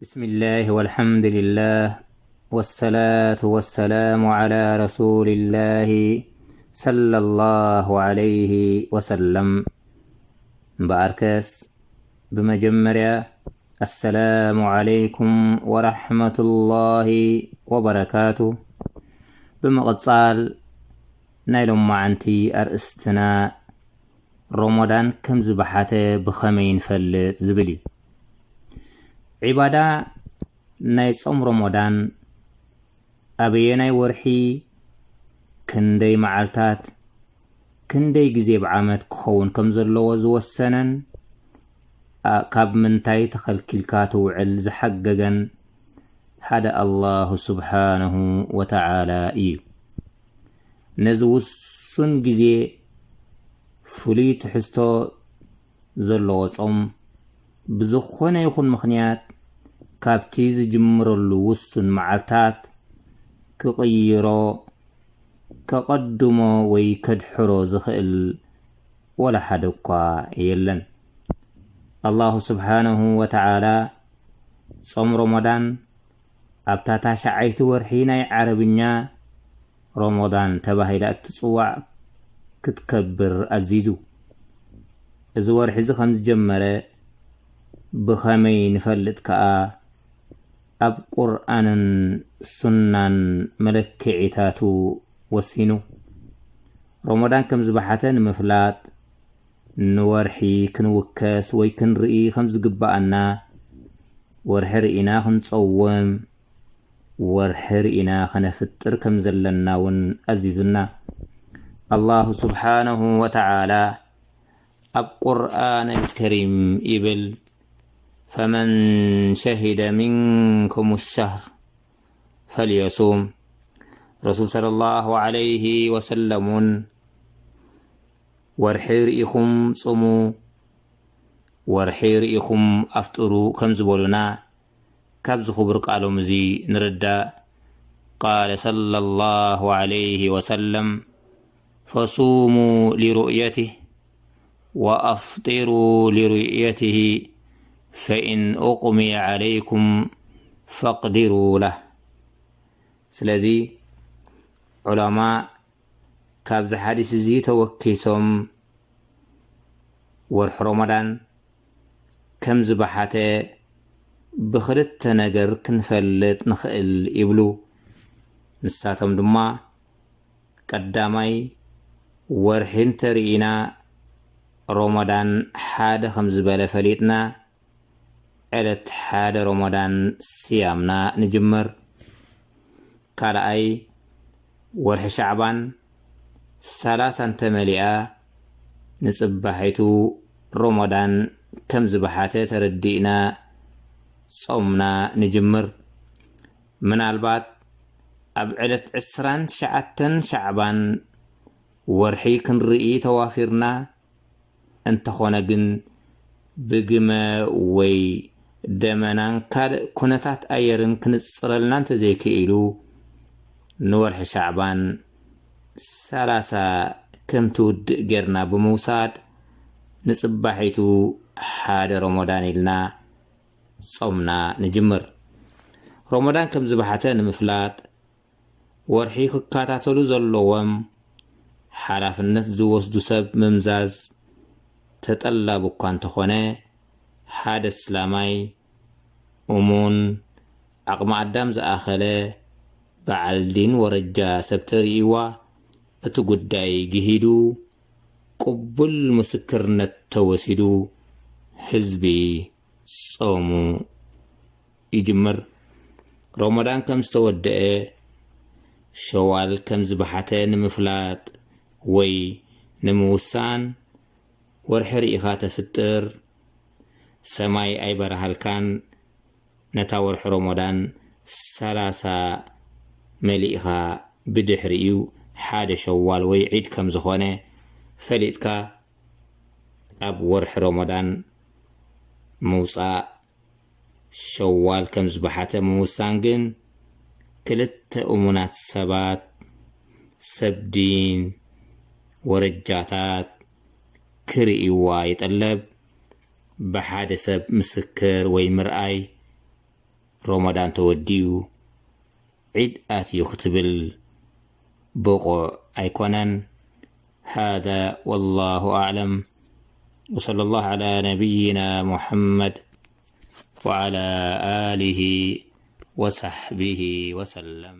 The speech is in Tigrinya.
بسم الله والحمد لله والصلاة والسلام على رسول الله صلى الله عليه وسلم. እምበኣርከስ ብመጀመርያ ኣሰላሙ ዓለይኩም ወራሕመቱላሂ ወበረካቱ። ብምቕጻል ናይ ሎማዓንቲ ኣርእስትና ሮሞዳን ከም ዝበሓተ ብኸመይ ንፈልጥ ዝብል እዩ። ዒባዳ ናይ ጾም ሮሞዳን ኣበየናይ ወርሒ፣ ክንደይ መዓልታት፣ ክንደይ ግዜ ብዓመት ክኸውን ከም ዘለዎ ዝወሰነን፣ ኣ-፣ ካብ ምንታይ ተኸልኪልካ ትውዕል ዝሓገገን ሓደ ኣላሁ ስብሓነሁ ወተዓላ እዩ። ነዚ ውሱን ግዜ ፍሉይ ትሕዝቶ ዘለዎ ጾም ብዝኾነ ይኹን ምኽንያት ካብቲ ዝጅምረሉ ውሱን መዓልታት ክቕይሮ፣ ከቐድሞ ወይ ከድሕሮ ዝኽእል ወላ ሓደ እኳ የለን። ኣላሁ ስብሓነሁ ወተዓላ ጾም ሮሞዳን ኣብታ ታሽዓይቲ ወርሒ ናይ ዓረብኛ ሮሞዳን ተባሂላ እትጽዋዕ ክትከብር ኣዚዙ። እዚ ወርሒ እዚ ከም ዝጀመረ ብኸመይ ንፈልጥ ከኣ፣ ኣብ ቁርኣንን ሱናን መለክዒታቱ ወሲኑ። ሮሞዳን ከም ዝበሓተ ንምፍላጥ፣ ንወርሒ ክንውከስ ወይ ክንርኢ ከም ዝግብኣና፣ ወርሒ ርኢና ክንጸውም፣ ወርሒ ርኢና ከነፍጥር ከም ዘለና እውን ኣዚዙና። ኣላሁ ስብሓነሁ ወተዓላ ኣብ ቁርኣን ኣልከሪም ይብል፣ ፈመን ሸሂደ ሚንኩም ሸህር ፈልየሱም። ረሱል ሰለላሁ ዐለይሂ ወሰለም እውን፣ ወርሒ ርኢኹም ጽሙ፣ ወርሒ ርኢኹም ኣፍጥሩ ከም ዝበሉና፣ ካብዚ ክቡር ቃሎም እዚ ንርዳእ። ቃለ ሰለላሁ ዐለይሂ ወሰለም፣ ፈሱሙ ሊሩእየቲህ ወኣፍጢሩ ሊሩእየቲህ፣ ፈኢን ኡቕሚየ ዐለይኩም ፈቅዲሩ ለህ። ስለዚ ዑለማ ካብዚ ሓዲስ እዚ ተወኪሶም፣ ወርሒ ሮሞዳን ከም ዝበሓተ ብኽልተ ነገር ክንፈልጥ ንኽእል ይብሉ። ንሳቶም ድማ፣ ቀዳማይ፣ ወርሒ እንተርኢና ሮሞዳን ሓደ ከም ዝበለ ፈሊጥና፣ ዕለት ሓደ ሮሞዳን ስያምና ንጅምር። ካልኣይ፣ ወርሒ ሻዕባን ሰላሳ እንተመሊኣ፣ ንጽባሒቱ ሮሞዳን ከም ዝበሓተ ተረዲእና ጾምና ንጅምር። ምናልባት ኣብ ዕለት ዕስራን ትሽዓተን ሻዕባን ወርሒ ክንርኢ ተዋፊርና፣ እንተኾነ ግን ብግመ ወይ ደመናን ካልእ ኩነታት ኣየርን ክንጽረልና እንተዘይክኢሉ፣ ንወርሒ ሻዕባን ሰላሳ ከም ትውድእ ጌርና ብምውሳድ፣ ንጽባሒቱ ሓደ ሮሞዳን ኢልና ጾምና ንጅምር። ሮሞዳን ከም ዝበሓተ ንምፍላጥ፣ ወርሒ ክከታተሉ ዘለዎም ሓላፍነት ዝወስዱ ሰብ ምምዛዝ ተጠላቢ እኳ እንተኾነ፣ ሓደ እስላማይ እሙን፣ ዓቕሚ ኣዳም ዝኣኸለ፣ በዓል ዲን ወረጃ ሰብ ተርእይዋ፣ እቲ ጉዳይ ግሂዱ፣ ቅቡል ምስክርነት ተወሲዱ፣ ህዝቢ ጾሙ ይጅምር። ሮሞዳን ከም ዝተወደአ፣ ሸዋል ከም ዝበሓተ ንምፍላጥ ወይ ንምውሳን፣ ወርሒ ርኢኻ ተፍጥር፣ ሰማይ ኣይበረሃልካን፣ ነታ ወርሒ ሮሞዳን ሰላሳ መሊእኻ፣ ብድሕሪኡ ሓደ ሸዋል ወይ ዒድ ከም ዝኾነ ፈሊጥካ፣ ኣብ ወርሒ ሮሞዳን ምውጻእ፣ ሸዋል ከም ዝበሓተ ምውሳን ግን፣ ክልተ እሙናት ሰባት፣ ሰብ ዲን፣ ወረጃታት ክርእይዋ ይጥለብ። ብሓደ ሰብ ምስክር ወይ ምርኣይ ሮመዳን ተወዲኡ ዒድ ኣትዩ ክትብል ብቑዕ ኣይኮነን። هذا والله أعلم، وصلى الله على نبينا محمد وعلى آله وصحبه وسلم.